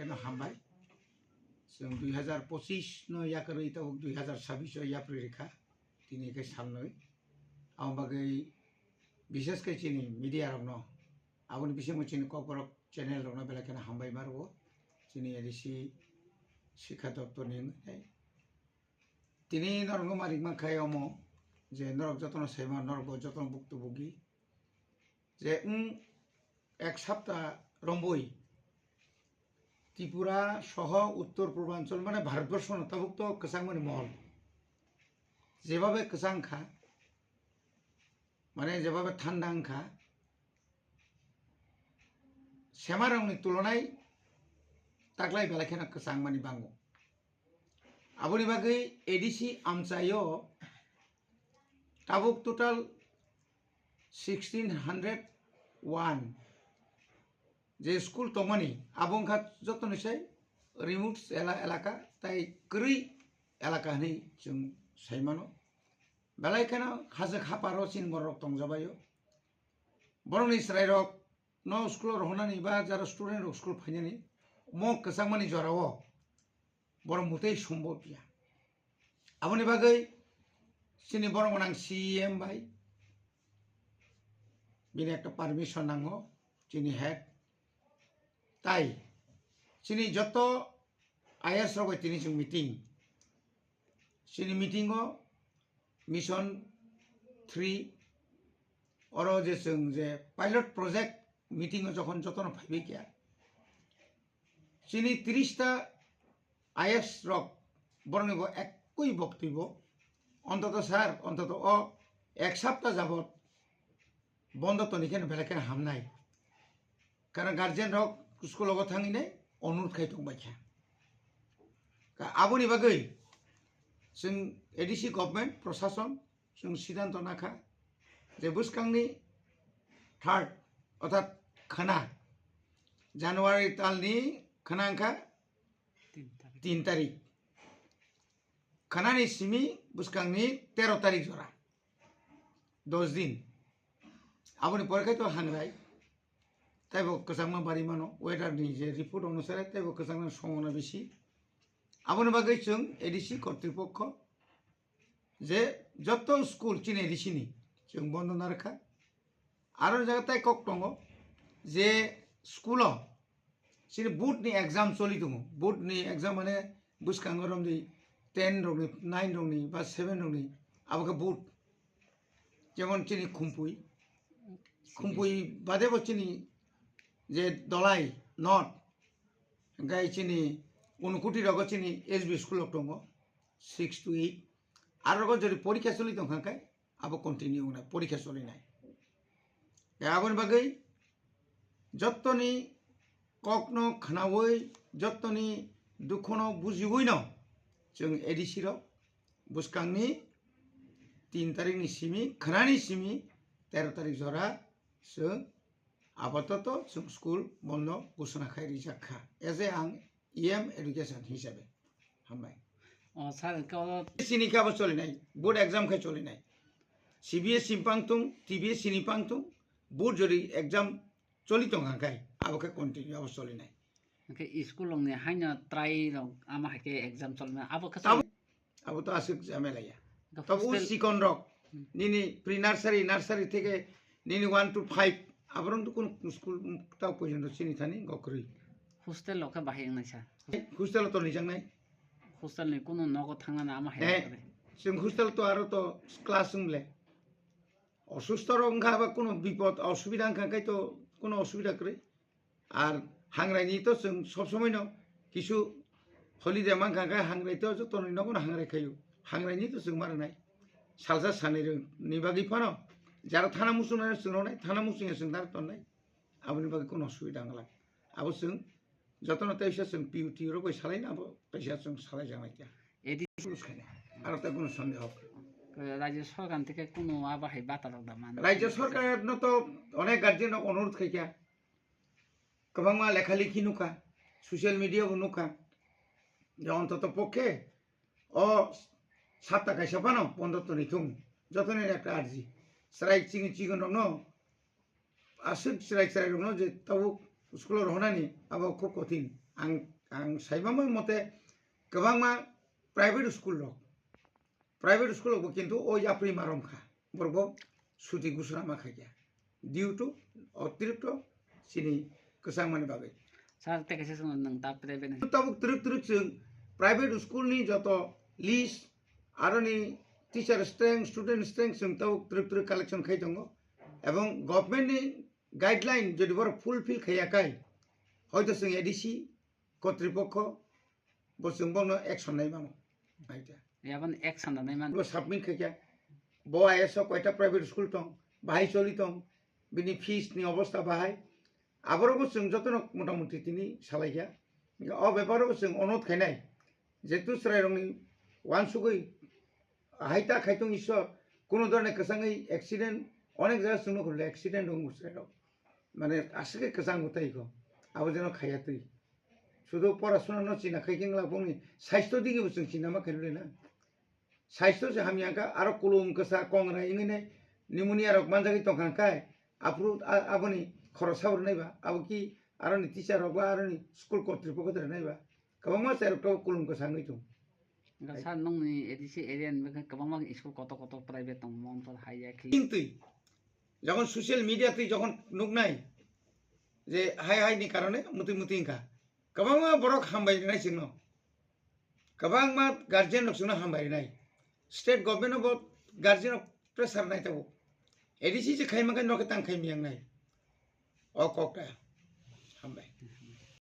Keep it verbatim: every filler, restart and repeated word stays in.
Keno hambai. Chwng dui hazar pochis no yakarwi tabuk dui hazar sabis o yapri rikha. Tini khe salnwi. Aboni bagwi bishes khe chini media rokno, aboni bisingo chini Kokborok channel rokno belai kheno hambai ma rwo. Chini A D C Sikha Doptor ni wngwi. Tini norokno ma rik mankha omo je norok jotono saima, norok bo jotono buktu bugi. Je wng ek sapta romboi Tripura soho Uttor Purbanchal mane Bharatborsho no tabuk to kwchangmani mohol. Jebabe kwchang kha, mane jebabe thanda wng kha, semarokni tulonai taklai belai kheno kwchangmani bango. Aboni bagwi A D C amchaio tabuk total sixteen hundred one je school tongmani, abo wngkha jotoni sai remote ela-, elaka tai kwrwi elaka hinwi chwng saimano. Belai kheno hajwk haparo chini borok tongjabaio. Borokni chwrairok no school o rohornani ba jara student rok school phainani mo kwchangmani jorao borok mwtwi sombo piya. Aboni bagwi chini borok gwnang C E M bai bini ekta permission nango, chini head. Tai chini joto I A S rok bai tini chwng meeting. Chini meeting o Mission three oro je chwng je pilot project meeting o jokhon jotono phaibai kha, chini tris ta I A S rok borokni bo ekui boktwi bo, ontoto sir, ontoto o ek sapta jabot bondo toni kheno belai kheno hamnai. Karon guardian rok school ogo thangwi nai onurut khai tong bai kha. Ka aboni bagwi chwng A D C government, prosason, chwng siddhanto nakha je bwskangni third, orthat khana, January talni khana wngkha tin tarik. Tin tarik. Khanani simi bwskangni tero tarik jora. Dos din. Aboni pore khai to hangrai. Taibo kwchangma bari mano, weather ni je report onusare taibo kwchangma somona bisi. Aboni bagwi chwng A D C kortripokho je joto school chini A D C ni chwng bondo narwkha. Aro jaga tai kok tongo je school o chini board ni exam choli tongo. Board ni exam mane bwskango romdi ten rokni, nine rokni ba seven rokni abo khe board. Jemon chini Khumpui, Khumpui bade bo chini je Dolai North, hingkai chini Unukoti rogo chini S B school rok tongo, six to eight. Aro rogo jodi porikha choli tongkha khe abo continue wngnai, porikha cholinai. Tei aboni bagwi jottoni kokno khnaui, jottoni dukhono bujiui no chwng A D C rok bwskangni tin tarikni simi, khnani simi tero tarik jora chwng apatoto chwng school bondo ghosona khai rijak kha. As a ang E M education hisabe. Hambai. O, sir, hwnkhe o C B S E ni khe abo cholinai, board exam khe cholinai. C B S E ni pang tung, T B S E ni pang tung, board jodi exam choli tong kha khai, abo khe continue abo cholinai. Hwnkhe school rokni haino try rok ama hai khe exam cholinai, abo khe Abo, abo to aswk jhamela ya. Hwnkhe Tobo hostel sikon rok, Hmm. nini pre nursery, nursery theke nini one to five, aborok to kono school tao porjonto chini thani gokrwi. Hostel rok khe bahai wngnai sa. Hostel to nijaknai. Hostel ni kono nogo thangnani ama hai Eh, wngnai. Chwng hostel to aro to class wng le. Osusto rok wngkha ba kono bipod osubida wngkha khai to kono osubida kwrwi. Ar hangrai ni to chwng sob somoi no kisu holiday mankha khai hangrai to joto ni nogo no hangrai khaio. Hangrai ni to chwng ma rwnai. Salsa sanai rw ni bagwi phano jara thana muchung nai chwng rwnai, thana muchung ya chwng dar tonnai. Aboni bagwi kono osubida wngla. Abo chwng jotono teisa chwng P U T rok bai salai na abo teisa chwng salai janai kya. A D C Aro ta kono sondeho. Rajya sorkar theke kono abo hai bata rok da man. Rajya sorkar no to onek guardian rok onurodh khai kya. Kwbangma lekha likhi nukha, social media bo nukha. Je ontoto pokhe o sapta kaisa phano bondo toni thung. Jotoni ekta arji. Chwrai chini chikon rokno aswk chwrai chwrai rokno je tabuk school o rohornani abo khub kothin. Ang, ang saimamo mote kwbangma private school rok, private school rokbo kintu o yapri marom kha, borokbo suti gusura ma khaikha due to otirikto chini kwchangmani bagwi. Sir, tei kaisa swngno nwng ta private ni. Tabuk twrwk twrwk chwng private school ni joto list, aroni teacher strength, student strength chwng tabuk twrwk twrwk collection khai tongo. Ebong government ni guideline jodi borok fulfill khaiya kai, hoito chwng A D C kotripokho bo chwng bono action nai mano. Aita. Yabon action da nai man. Bo submit khaikha, bo I S o koita private school tong, bahai choli tong, bini fees ni obostha bahai. Aborokbo chwng jotono motamuti tini salaikha. O beparo chwng onot khainai, jetu chwrairokni uansugwi hai ta khaitung Ishwar, kuno dhorone kwchangwi accident, onek jaga chwngno khulile accident wngo chwrairok. Mane aswk khe kwchang mwtai kho, abo jeno khaiya twi. Sudu porasuna no china khai khe wngla bongni saisto digibo chwng china ma khainai na. Saisto se hamya kha, aro kulum kwsa kongra wngwi ne pneumonia rok manjagwi tongkha khai, aphuru a-, aboni khorok sabo rwnai ba, abo ki aroni teacher rok ba aroni school kotripokho rwnai ba, kwbangma chai rok tabuk kulum kwsa wngwi tong. Sir, nongni A D C area ni bagwi kwbangma school kotor kotor private tongo, mo wngkha hai ya khi. Twi, jokhon social media twi jokhon nuknai je hai hai ni karone mutwi mutwi wngkha, kwbangma borok hambai rinai chwngno, kwbangma guardian rok chwngno hambai rinai, state government no bo guardian rok pressure nai tabuk, A D C se khai mankha nokhe tang khai miyang nai, o kok ta.